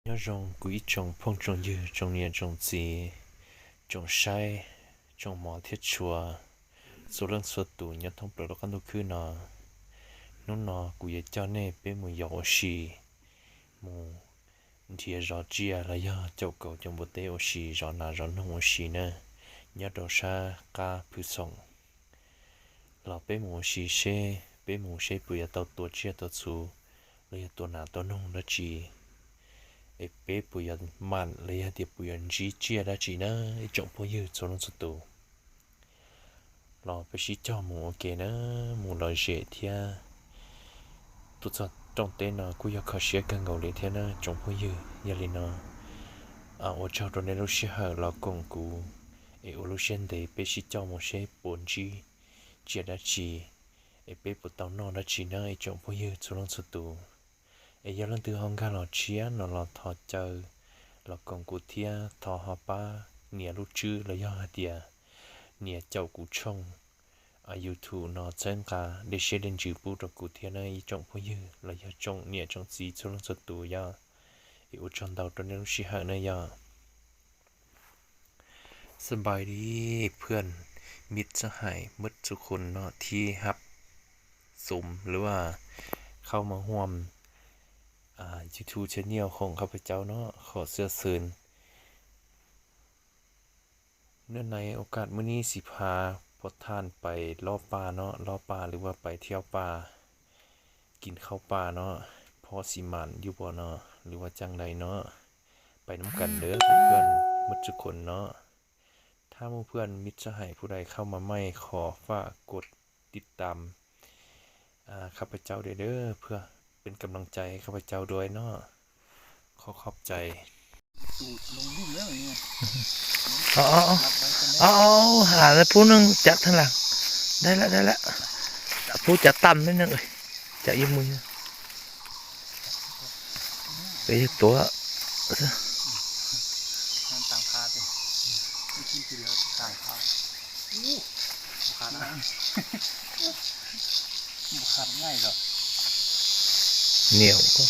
Nyob zoo kuv ib tsoom phooj tsoom ywg, tsoom niam tsoom txiv, tsoom saib, tsoom hmov thiab tshua, txhua leej txhua tus nyob thoob plaws lub qab ntuj khwb no. Hnub no kuv yuav coj nej peb mus yos ua si, mus nrhiav zov tsiaj los yog caum kauv caum npua teb ua si, zov nas zov noog ua si na, nyob rau sab qab Phwv Xoom. Los peb mus ua si seb, peb mus seb puas yuav tau tua tsiaj tua txhu los yog tua nas tua noog dab tsi, es peb puas yuav mam los yog tias puas yuav ntsib tsiaj dab tsi na, ib tsoom phooj ywg txhua leej txhua tus. Los peb sib cog mus ua ke na, mus lom zem thiab. Tuaj txog rooj teb no kuj yog kho siab kawg nkaus li thiab na tsoom phooj ywg. Yog li no, ua tsaug rau nej lub sij hawm los koom kuv, es ua lub siab ntev peb sib coj mus seb puas ntsib tsiaj dab tsi, es peb puas tau noj dab tsi na ib tsoom phooj ywg txhua leej txhua tus. Es yog leej twg ho nkag los tshiab no los thov caw los koom kuv thiab, thov ho pab nias lub tswb los yog hais tias nias caum kuv tshooj YouTube no txhawb nqa dej siab dej ntsws pub rau kuv thiab na ib tsoom phooj ywg los yog tsoom niam tsoom txiv txhua leej txhua tus yog. Es ua tsaug ntau rau nej lub sij hawm na yog. สบายดีเพื่อนมิตรสหาย เพื่อนมิตรทุกคนเนาะที่ฮับชมหรือว่าเข้ามาร่วม YouTube channel ของข้าพเจ้าเนาะ ขอเสื้อเชิญ เนื่องในโอกาสมื้อนี้สิพาพวกท่านไปเลาะป่าเนาะ เลาะป่าหรือว่าไปเที่ยวป่า กินข้าวป่าเนาะ พอสิหมานอยู่บ่เนาะ หรือว่าจั่งใดเนาะ ไปนำกันเด้อเพื่อนๆ หมดทุกคนเนาะ ถ้าเพื่อนๆ มิตรสหายผู้ใดเข้ามาใหม่ ขอฝากกดติดตาม อ่า ข้าพเจ้าด้วยเด้อ เพื่อเป็นกำลังใจให้ข้าพเจ้าด้วยเนาะ ขอขอบใจ Tus loo lug na. Ov, ov, ov, ov, ov, hla pub neeg cov tag las. Dai lawm, dai lawm. Pub cov tam li neeg, cov yuav mus, cov yuav tuav. Niam ko.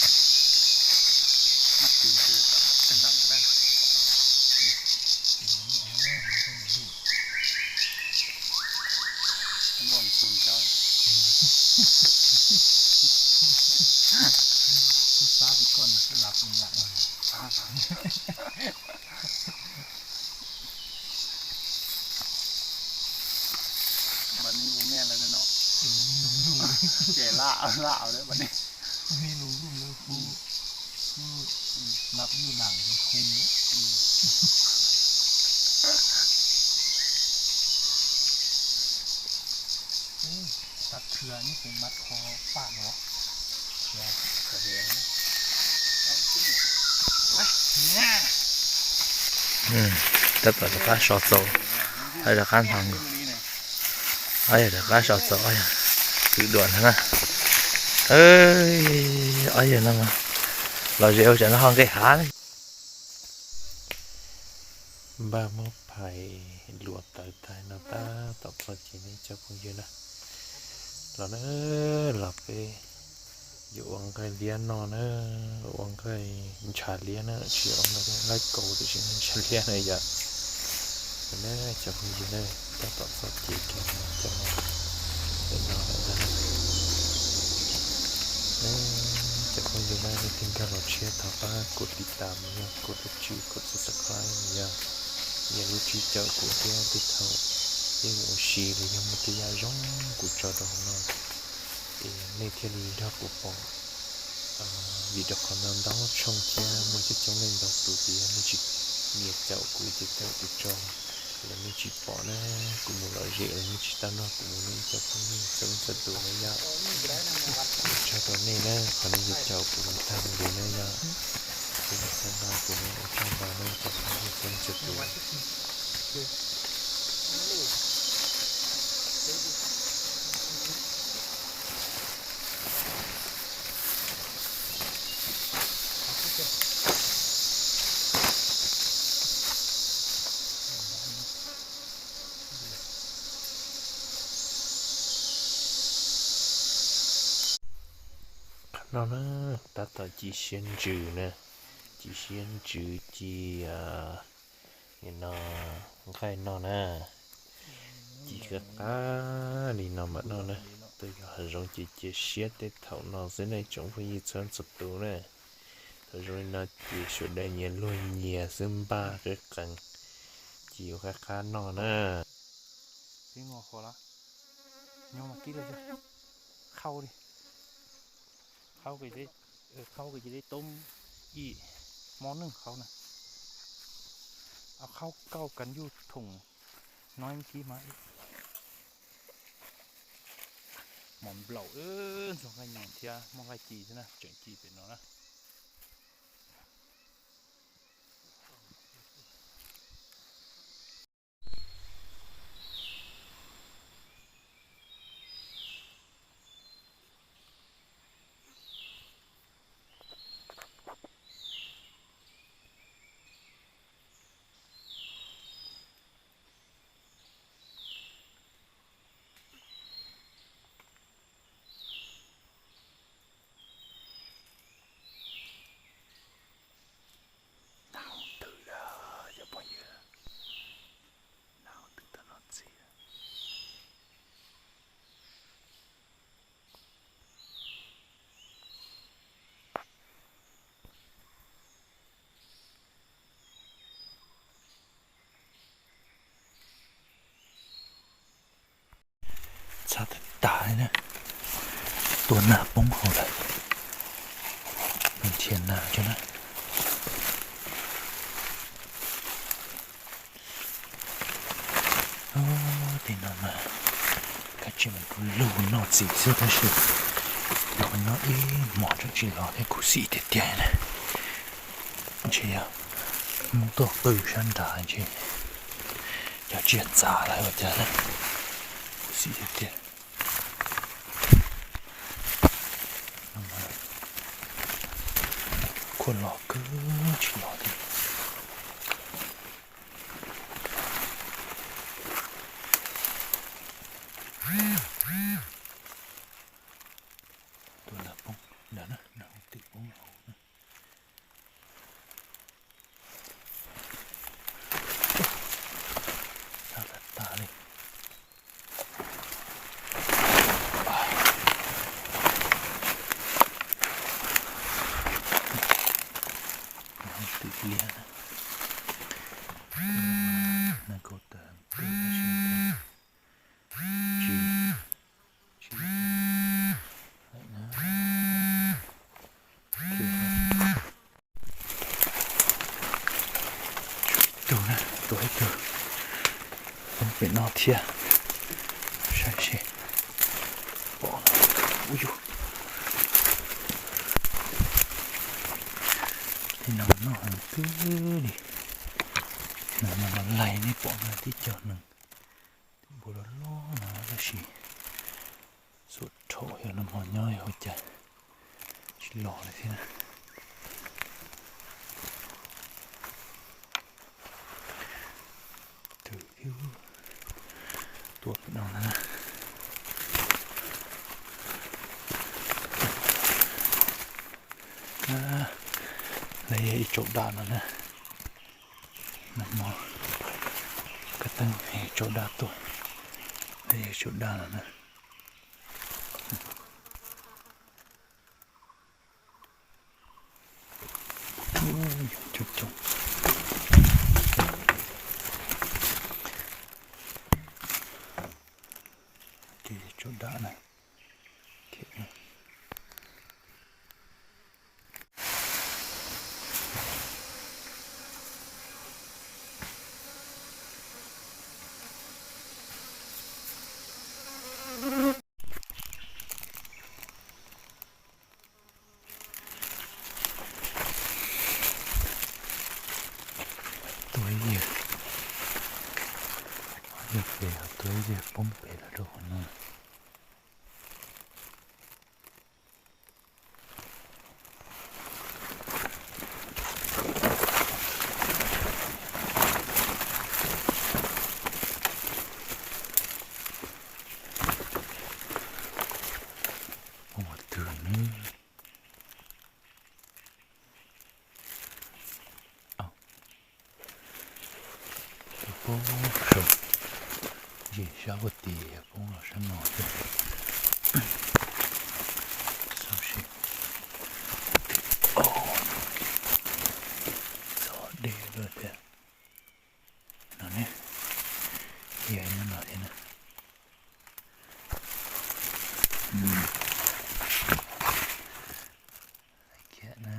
Bad neb ua me lawm no. Ces laj laj lawm bad neb. Neb lub lub lawm kuj, kuj lab yuj lam li khu lawm. Tab thwv neb tus mab kho pam no. Tab tom rov qab so txaus, rov qab ntog, rov qab so txaus, kwv duam ntag na. Ob yawg no los zem ua tsam no ho nqis hav. Npaj muab phais luav tawv tag no tab tom txog ces nej cov phooj ywg na, los na, los peb yuav ua nqaij liab noj na, ua nqaij ntshav liab na, tsis yog ua nqaij kaus tiam sis ntshav liab na yom. Na cov phooj ywg na, tab tom txog ces kiag no cov no lawm ntag na. Cov phooj ywg na, leej twg nkag los tshiab thov pab kov tiv tam yog kov lub tswb kov subscribe yog, yog lub tswb caum kuv thiab tej thaum peb mus ua si los yog muaj tej yam zoo kuv tso rau hauv no. Es nej thiaj li nrog kuv pom, vim rau qhov no ntau tshooj thiab muaj coob coob leej ntau tus ces yog nej tsis nias caum kuv ces caum kuv tso los nej tsis pom na, kuv mus lom zem los nej tsis tau nrog kuv mus na ib cov phooj ywg txhua leej txhua tus na yom. Ua tsaug rau nej na, qhov nej yuav caum kuv mus tag mus li na yom. Peb mus txhawb nqa kuv na, ua tsaug ntau na cov phooj ywg txhua leej txhua tus. Qhov no na, tab tom ci siab ntsws na, ci siab ntsws ci, nim no nqaij noj na. Ci qab qab li no mam noj na. Tuaj yos hav zoov ces cia siab tej thaum no xwb nej tsoom phooj ywg txhua txhua tus na. Thaum zoo li no ces sawv daws nyias luag nyias xwb npaj qeeb qees ci qab qab noj na. Khau li, khau li toob ib hmo neej khau na. Khau kauj kas yuj thoom no ib kib mas mos nplaum ntxuag nqaij nyoos thiab muaj nqaij ci xwb na, tseem ci pem no na. Nag hauv twg cov phooj ywg, nag hauv twg tau noj txiv. Txhab tag tag li na, tua nag poob hauv lawm, nrhiav nag tso na. Tej no mas kav tsij mus lug noj txiv xwb tab sis los nyob ib hmos tseem tsis los thiab khuv xim tiag tiag na. Ntshe yog Hmoob tuaj qw sab nrad ntshe cov tsiaj txav lawm ua cas na, khuv xim tiag tiag. Khuaj los kawg tsis los thiab. Tus nram poob nram na, nram hauv twg poob hauv na. Txhab tag tag li. Nram hauv twg liab na. Nag kaum tawm tus tab sis tsis, tsis, tus na, tus ib tug poob pem no thiab. Saib seb pom, ub yug, li no noj heev kawg li. Neeg no los laig nej pom no tib co neeg, tib npua loj loj no tab sis xuam rhaum xyov nag hmo nyob ua cas tsis los li thiab na. Tus ib tuaj pem no na. Lawv yog ib tsaus daj no na. Nag hmo kab teeb tsaus daj tuaj, lawv yog ib tsaus daj no na. Coob coob. Ces tsaus daj na. Tua ib yam, yog pem tua ib yam poob pem lawm rau qhov no. Ua twg ne? Ub, saum ntsis sab ua tim poob los sab no thiab. Xauj sim. Txog dej lawm thiab. No ne, yog nyob no thiab na. Khiav na,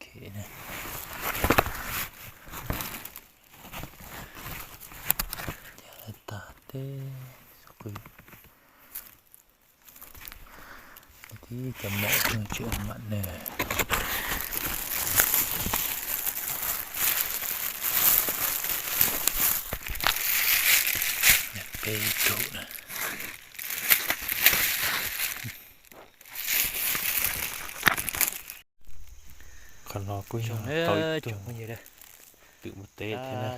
khiav na. Yog lawv tag teb qw. Tib cov maum tseem mam ne. Peb tug na. Qhov no kuj yog tau ib tug twm npua teb thiab na,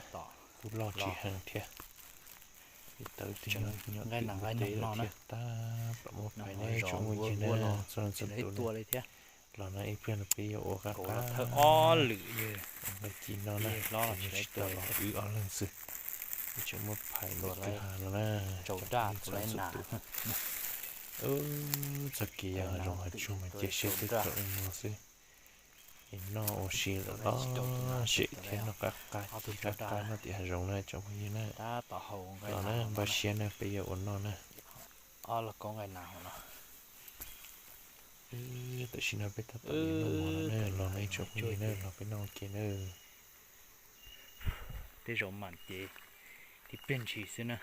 kuj loj tsis heev thiab. Tau ib tug nyuam twm npua teb lawm thiab, tab tom muab phais ne tsoom phooj ywg na, txhua leej txhua tus na. Los no ib pliag no peb yuav ua qab qab, ua nqaij ci no na, ces nws tsis tau los wb ob leeg xwb, peb tseem muab phais ntawm kwj ha no na, tsoom phooj ywg txhua leej txhua tus. Txoj kev yog zoo hav tsuag mas cia siab twb thaum no xwb. Es noj ua si lawm los zem thiab, noj qab qab ci qab qab noj tim hav zoov na tsoom phooj ywg na. Los na, npaj siab na peb yuav ua noj na. Tam sim no peb tab tom noj mov no na, los na ib tsoom phooj ywg na, los peb noj ua ke na. Tej zaum mam ces tib pliag ntshis xwb na,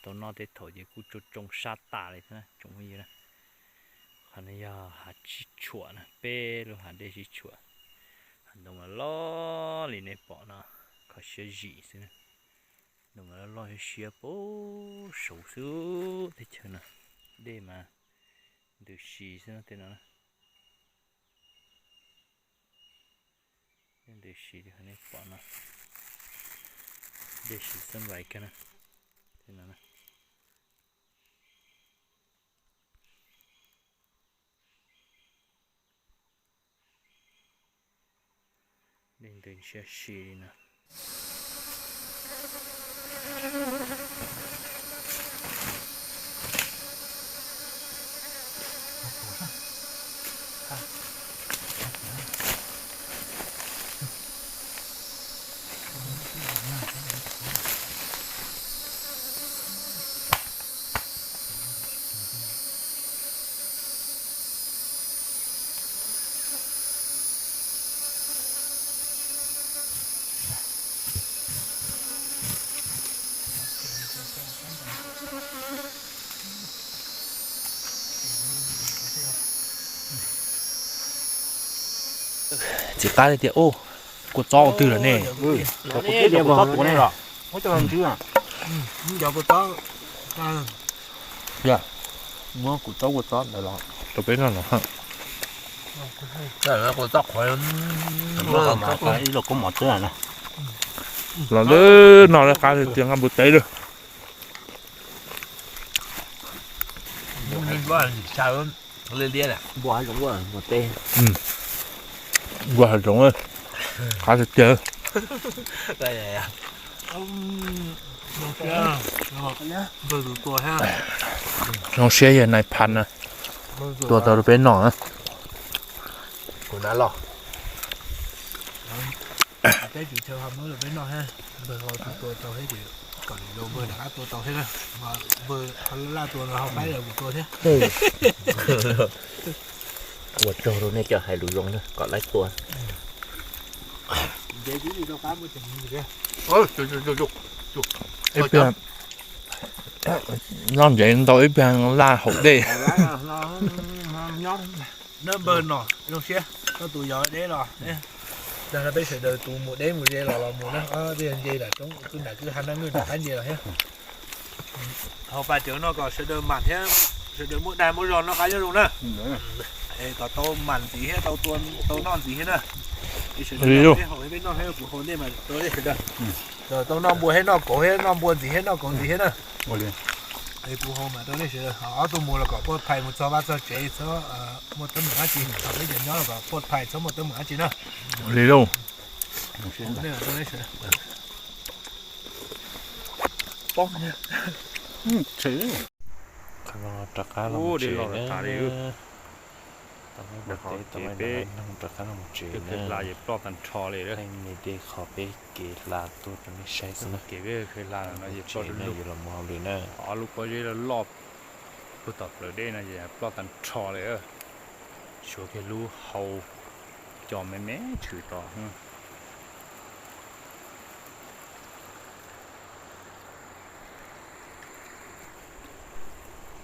tau noj tej thaum ces kuj tsoo tsoo sab tas li thiab na tsoom phooj ywg na. Qhov no yog hav sib tshuam na, peb lub hav dej sib tshuam. Hav ntoo mas loj li nej pom no, kho siab zim xwb na. Ntoo mas loj loj siab siab puag saud xwb teb chaws no. Dej mas ntws si xwb tej no na. Dej ntws si li nej pom no. Dej si xab vais kawg na. Tej no na. Dej ntws siab si li no. Txiv qab tias, ub, kua txob ua twg lawm ne? Muab kuv txob kua txob ntawd los rau peb noj no. Kua txob qhuav, ib los kua mov txwb na. Los lawm, noj lawm qab tias nqa npua teb lawm. Npua hav zoov, qab tiag tiag. Zoo siab yog nais phas na, tua tau rau peb noj na. Ua tsaug rau nej cov hais lus zoo na, kom lawv tua. Ib pliag noj ntsev ntau ib pliag laj haus dej. Npawg no zoo siab, koj tus yog deb los. Dag rau peb sawv daws tus mus deb mus ze los los mus na, ob peb nce nram roob kwj nram kwj ha nraj nwj nram qab nce los thiab. Haus pas cawv no kom sawv daws mam thiab sawv daws muaj dag muaj zog noj qab nyob zoo na. Es kom tau mam ntxiv thiab tau noj ntxiv thiab na. Es sawv daws peb haus peb noj thiab kuv haus nej mas rau nej sawv daws. Tau noj npua thiab noj kauv thiab noj npua ntxiv thiab noj kauv ntxiv thiab na. Es kuv haus mas rau nej sawv daws, ob tug mus los kom puaj phais mus txog vaj txog tsev txhob muaj teeb meem dab tsi, peb cov nyob los kom puaj phais txhob muaj teeb meem dab tsi na. Li lauj. Rau nej sawv daws. Pob, qhov no rov qab los mus tsev na. Tau muab ua teb tau muab ua noog rov qab los mus tsev na. Hla ces ploj tag nrho li. Qhov peb kev hla tuaj rau nej saib xwb na. Tsev no yuav los mus hauj lwm na. Ob lub pob zeb loj loj puag tom plawv dej no ces ploj tag nrho li. Tshuav kiag lub hau co me me tshwm tod.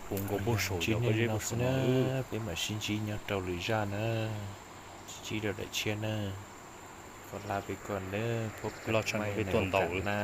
Puv nkaus npog saum cov pob zeb no xwb na. Peb mam sib ntsib nyob rau lwm zaj na. Sib ntsib rau daim tshiab na. Koj hla peb koj na, peb tuaj ntaus na.